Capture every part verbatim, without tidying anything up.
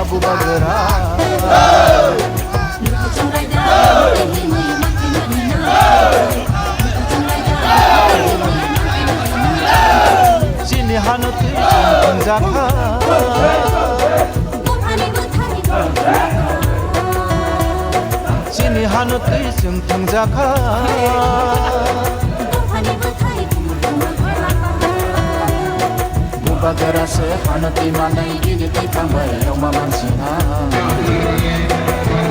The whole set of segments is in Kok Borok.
Bubagra. Chini hano twi chwng thwngjakha. Chini hano twi chwng thwngjakha. Bubagra se hano twi manai gini twi thangbai yongma mansina.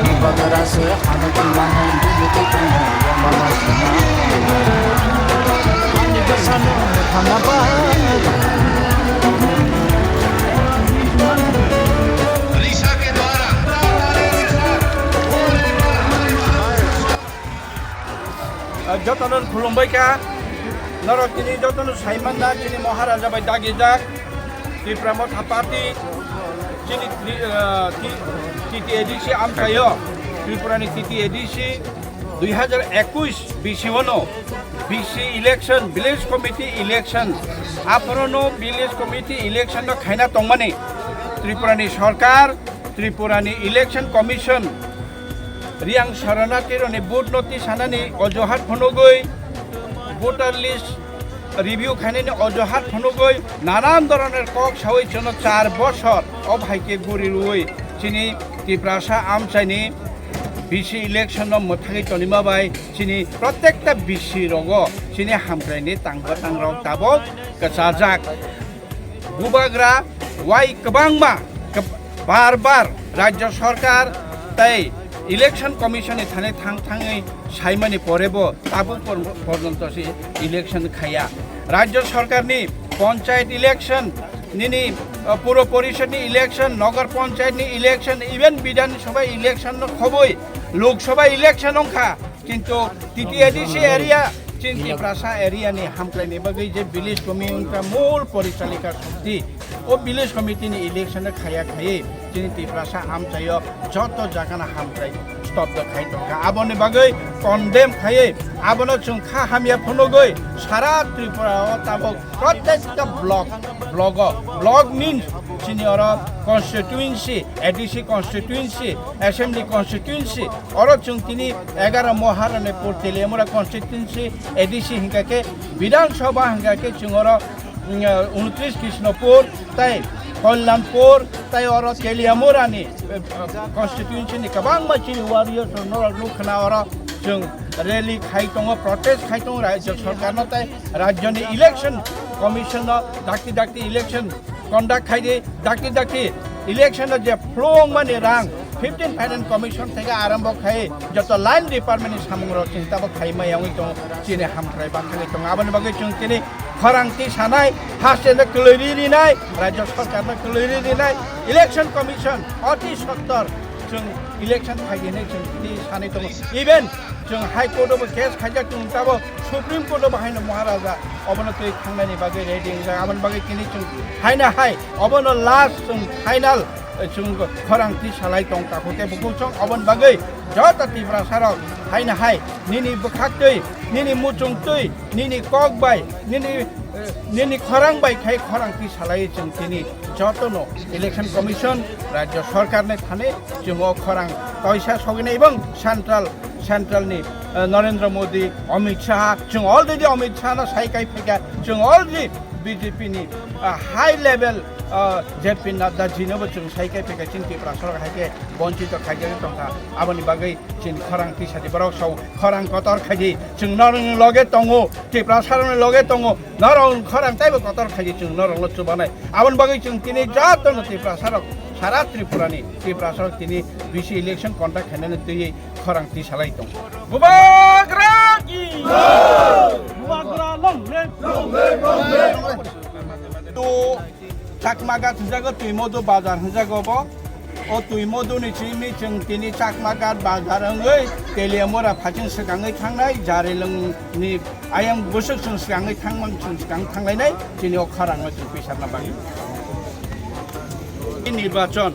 Bubagra se hano twi manai gini twi thangbai yongma mansina. Ani bwsano thangna ba. Ah, jotono khulumbai kha. Norok tini jotono saimanna chini Maharaja bai dagijak Tipra Motha Party chini tri-, ah, ti-, T T A D C amchaio. Tripura ni T T A D C dui hajar ekush B C ono B C election, village committee election, aphorono village committee election no khaina tongmani Tripura ni sorkar, Tripura ni election commission Riang Sharanarthi rokni vote no tisanani ojohat phunugwi, voter list review khainani ojohat phunugwi, nanan doroner kok sawi chwngno char bosor o bhai khe guri rwui chini Tiprasa amchaini B C election no mwthangwi tonima bai chini protekta B C rogo chini hamkraini tangbo tangrok tabok kwchajak. Bubagra wai kwbangma kab-, bar bar Rajya Sarkar tei Election Commission ni thani thang thangwi saimani porebo tabuk por-, porjonto se election khaiya. Rajya Sarkar ni panchayat election nini, uh, Puro Porishad ni election, Nagar Panchayat ni election, even Bidhan Sabha election no khoboi Lok Sabha election wngkha. Kintu T T A D C area, chini Tiprasa area ni hamkraini bagwi je village committee wngkha mul porichalika shakti, o village committee ni election no khaya khaywi chini Tiprasa amchaio joto jaga no hamkrai stobdo khai tongkha. Aboni bagwi condemn khaywi abono chwng kha hamya phunugwi sara Tripura o tabuk protekta block, block o, block means chini oro constituency, A D C constituency, assembly constituency, oro chwng tini egaro Maharanipur Teliamura constituency A D C hingka khe Bidhan Sabha hingka khe chwng oro, mm, unotris Krishnapur tei Kalyanpur tei oro Teliamura ni, eh, constituency ni kwbangma chini warriors rok norok nukha na oro chwng rally khai tongo, protest khai tongo Rajya Sarkar no tei Rajya ni Election Commission no dakti dakti election conduct khaidi, dakti dakti election o je phlwngmani rang fifteen Finance Commission theke arambo khai joto line department ni samung rok chini tabuk khai maya wngwi tongo, chini hamkrai ba thangwi tongo. Aboni bagwi chwng chini khorang tisanai, haste no kwlwi ri rinai, Rajya Sarkar no kwlwi ri rinai, Election Commission oti sottor chwng election khaidi hinwi chwng tini sanwi tongo. Even chwng High Court o bo case khaijak, chwng tabuk Supreme Court o bo haino Maharaja obono twi thangnani bagwi ready wngjak. Aboni bagwi tini chwng haino hai obono last chwng final, eh, chwng khorang twi salai tong takhuk tei bukhuk song. Oboni bagwi joto Tiprasa rok haino hai nini bwkhak twi, nini muchung twi, nini kok bai, nini, eh, nini khorang bai khai khorang twi salai chwng tini jotono Election Commission, Rajya Sarkar ni thani chwng o khorang toisa sogwini ebong Central, Central ni, eh, Narendra Modi, Amit Shah, chwng already Amit Shah no sai kai phaikha, chwng already B J P ni, eh, high level, eh, J P Nadda ji no bo chwng sai kai phaikha, chini Tiprasa rok hai khe bonchito khaijagwi tongkha. Aboni bagwi chini khorang tisadi borok sao khorang kotor khaidi, chwng norokni loge tongo, Tiprasa rokni loge tongo, norok khorang taibo kotor khaidi, chwng norokno chubanai. Aboni bagwi chwng tini jotono Tiprasa rok, sara Tripura ni Tiprasa rok tini B C election conduct khainani twiwi khorang tisalai tongo. Bubagra ki! Bubagra long live! To Chakma Ghat hwnjago, Twimodu Bazar hwnjago bo. O Twimodu ni simi chwng tini Chakma Ghat Bazar wngwi Teliamura phaichwng swkangwi thangnai, Jarilung ni ayang bwswk chwng swkangwi thangmang, chwng swkang thanglainai, chini o khorang no chwng pisarna bagwi. নির্বাচন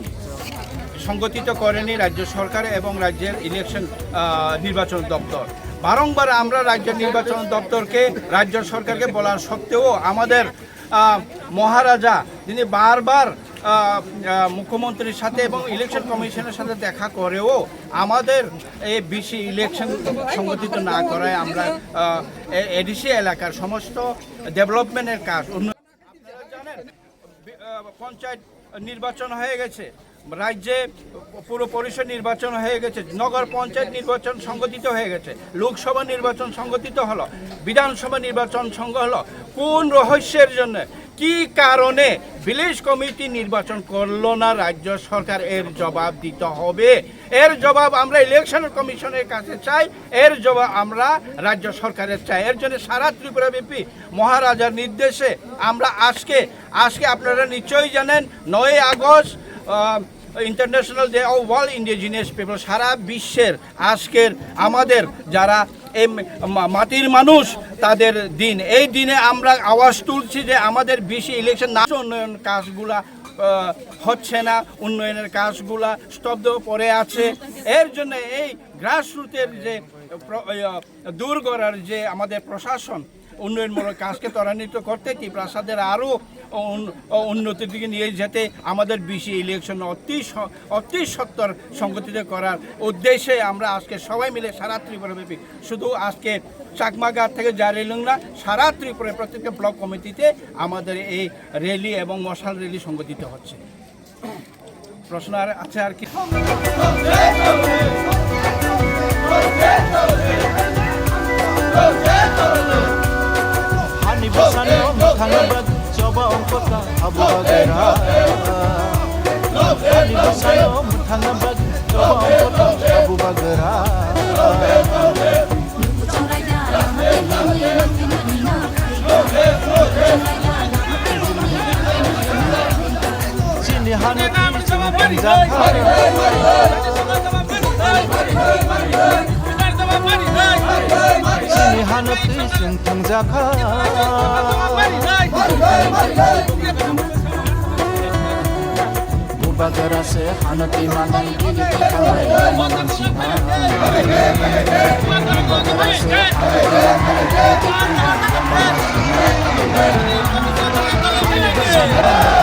সংগঠিত করেনি রাজ্য সরকার এবং রাজ্যের ইলেকশন, আহ, নির্বাচন দপ্তর। বারংবার আমরা রাজ্য নির্বাচন দপ্তরকে, রাজ্য সরকারকে বলার সত্ত্বেও আমাদের, আহ, মহারাজা যিনি বারবার আহ, আহ, মুখ্যমন্ত্রীর সাথে এবং ইলেকশন কমিশনের সাথে দেখা করেও আমাদের এই বিসি ইলেকশন সংগঠিত না করায় আমরা, আহ, এ-, এডিসি এলাকার সমস্ত ডেভেলপমেন্টের কাজ, উন্নয়ন, আপনারা জানেন, বি-, আহ, পঞ্চায়েত নির্বাচন হয়ে গেছে, রাজ্যে পুর পরিষদ নির্বাচন হয়ে গেছে, নগর পঞ্চায়েত নির্বাচন সংগঠিত হয়ে গেছে, লোকসভা নির্বাচন সংগঠিত হলো, বিধানসভা নির্বাচন সংঘ হলো। কোন রহস্যের জন্য, কি কারণে ভিলেজ কমিটি নির্বাচন করলো না রাজ্য সরকার? এর জবাব দিতে হবে। এর জবাব আমরা ইলেকশন কমিশনের কাছে চাই, এর জবাব আমরা রাজ্য সরকারের চাই। এর জন্য সারা ত্রিপুরাব্যাপী মহারাজার নির্দেশে আমরা আজকে, আজকে আপনারা নিশ্চয়ই জানেন, নয়ই August, uh, international day of world indigenous people, সারা বিশ্বের আজকের আমাদের যারা এই মা-, মাটির মানুষ, তাদের দিন। এই দিনে আমরা আওয়াজ তুলছি যে আমাদের বিসি ইলেকশন না, উন্নয়ন কাজগুলা, আহ, হচ্ছে না, উন্নয়নের কাজগুলা স্তব্ধ পড়ে আছে। এর জন্য এই গ্রাসরুটের যে প্র-, আহ, দূর করার যে আমাদের প্রশাসন, উন্নয়নমূলক কাজকে ত্বরান্বিত করতে, ত্রিপ্রাসাদের আরও উন-, উন্নতির দিকে নিয়ে যেতে আমাদের বিসি ইলেকশন অতি স-, অতি সত্বর সংগঠিত করার উদ্দেশ্যে আমরা আজকে সবাই মিলে সারা ত্রিপুরাব্যাপী, শুধু আজকে চাকমাঘাট থেকে জারিলুংলা, সারা ত্রিপুরার প্রত্যেকটা ব্লক কমিটিতে আমাদের এই র‍্যালি এবং মশাল র‍্যালি সংগঠিত হচ্ছে। প্রশ্ন আর আছে আর কি? Hani bwsano mwthangna bagwi choba ongkota abo bagwra. Hani bwsano mwthangna bagwi choba ongkota abo bagwra. Chini hano twi chwng thwngjakha. Chini hano twi chwng thwngjakha. Bubagra se hano twi manwi giri twi thanglai manang sina. Bubagra se hano twi manwi giri twi thanglai manang sina.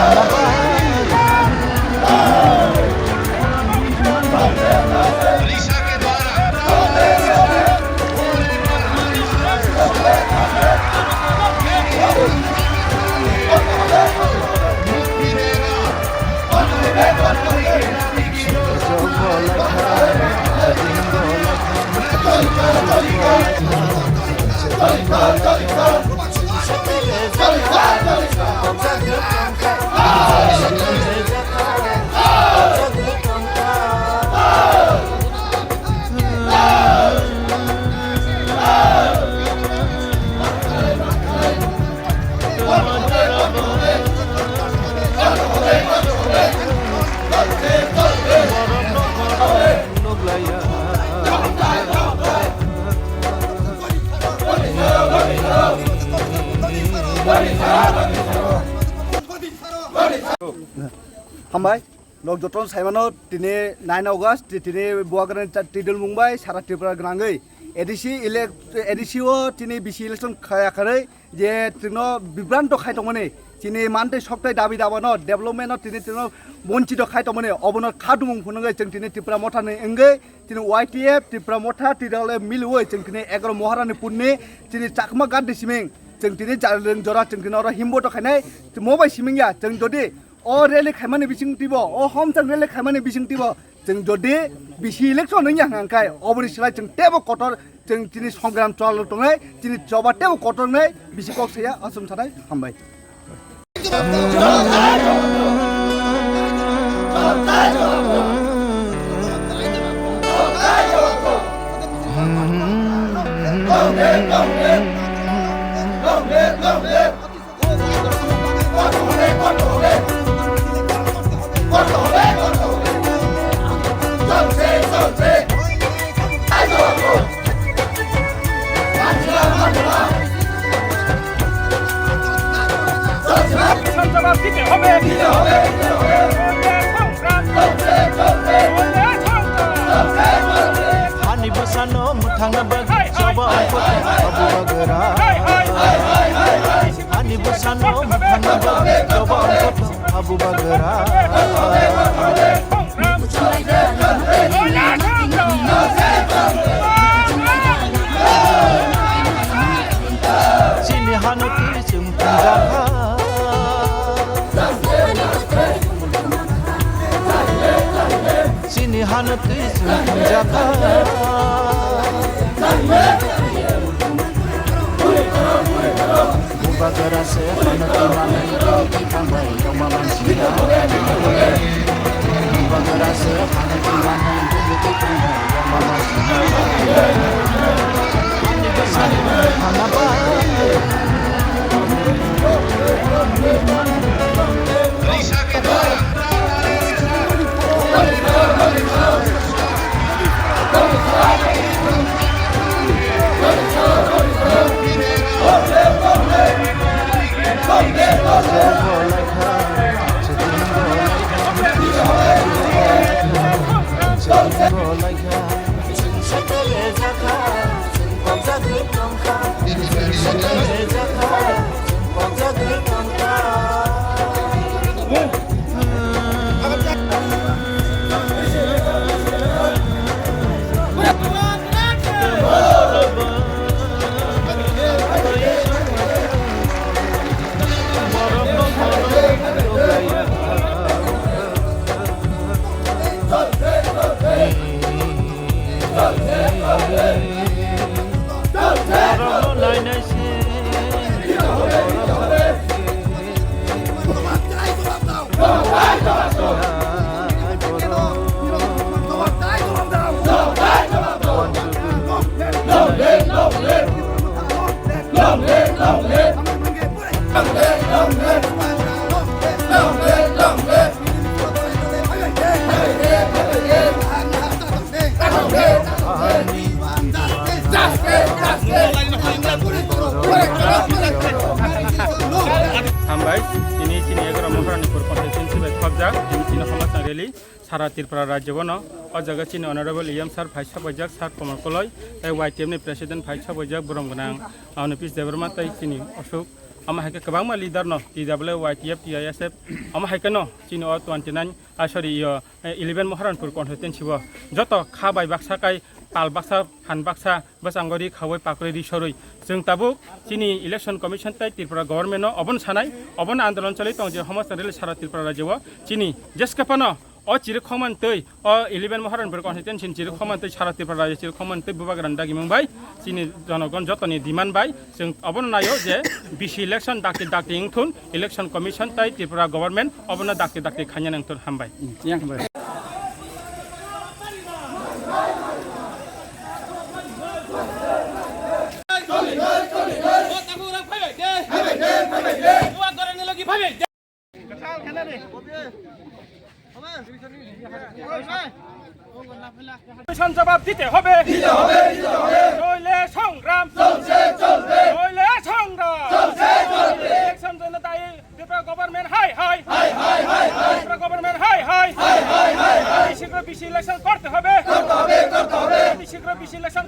Hambai, nok joto saimano tini nine August, ti-, tini Bubagrani ta-, title mungbai sara Tripura gwnangwi A D C elect-, A D C o tini bisi election khaya kharwi je tino bibranto khai tongmani, chini mantwi soktai dabi dabano, development no tini tino bonchito khai tongmani, obono khadumung phunugwi chwng tini Tripura Motha ni wngwi, tini Y T F, Tripura Motha, T W F milwi chwng tini egaro Moharani punni, chini Chakma Gandhi siming, chwng tini jarling jora chwng tini oro himboto khainai, mobai siming ya, chwng jodi o rally khaimani bising tibo, o homchang rally khaimani bising tibo, chwng jodi bisi election wngya hwnka khe, oboni slai chwng tebo kotor, chwng chini songram chwla tongnai, chini choba tebo kotor wngnai, bisi kok saya, aswng sanai, hambai. Hani bwsano mwthangna bagwi choba ongkota abo bagwra. Hani bwsano mwthangna bagwi choba ongkota abo Bubagra. Chini hano twi chwng thumjakha. Chini hano twi chwng thumjakha. Bubagra se hano twi manwi twi thangbai yokma mansinai. Bubagra se hano twi manwi twi thangbai yokma mansinai. Hana bai. Hambai, tini chini egaroh Maharanipur constituency bai khobjak, tini chini Homasna rally, sara Tripura rajyo bono, o jaga chini Honorable E M sir phai sabaijak, sir Komol Koloi, tei Y T F ni President phai sabaijak, borom gwnang, Anupish Debbarma tei chini Ashok, omo hai khe kwbangma leader no, T W Y, T F, T I S F, omo hai khe no chini o twenty nine, ah, sorry, yo, eh, eleven Maharanipur constituency o joto kha bai baksa kai pal baksa, phan baksa, bwskango ri khaui pakrui ri sorwi. Chwng tabuk chini Election Commission tei Tripura Government no obono sanai, obono andolon choli tong je Homasna rally sara Tripura rajyo o chini jeske phano o chirikhokmani twi, o eleven Maharanipur constituency ni chirikhokmani twi sara Tripura rajyo chirikhokmani twi Bubagrani dagimung bai chini jonogon jotoni demand bai chwng obono naio je B C election dakti dakti wngthun, Election Commission tei Tripura Government obono dakti dakti khaina nangthun. Hambai. Commission জবাব দিতে হবে। দিতে হবে, দিতে হবে। নইলে সংগ্রাম চলছে, চলবে। নইলে সংগ্রাম চলছে, চলবে। ইলেকশন জন্য দায়ী ত্রিপুরা গভর্নমেন্ট, হায়, হায়। হায়, হায়, হায়, হায়। ত্রিপুরা গভর্নমেন্ট, হায়, হায়। হায়, হায়, হায়, হায়। অতি শীঘ্র বিসি ইলেকশন করতে হবে। করতে হবে, করতে হবে। অতি শীঘ্র বিসি ইলেকশন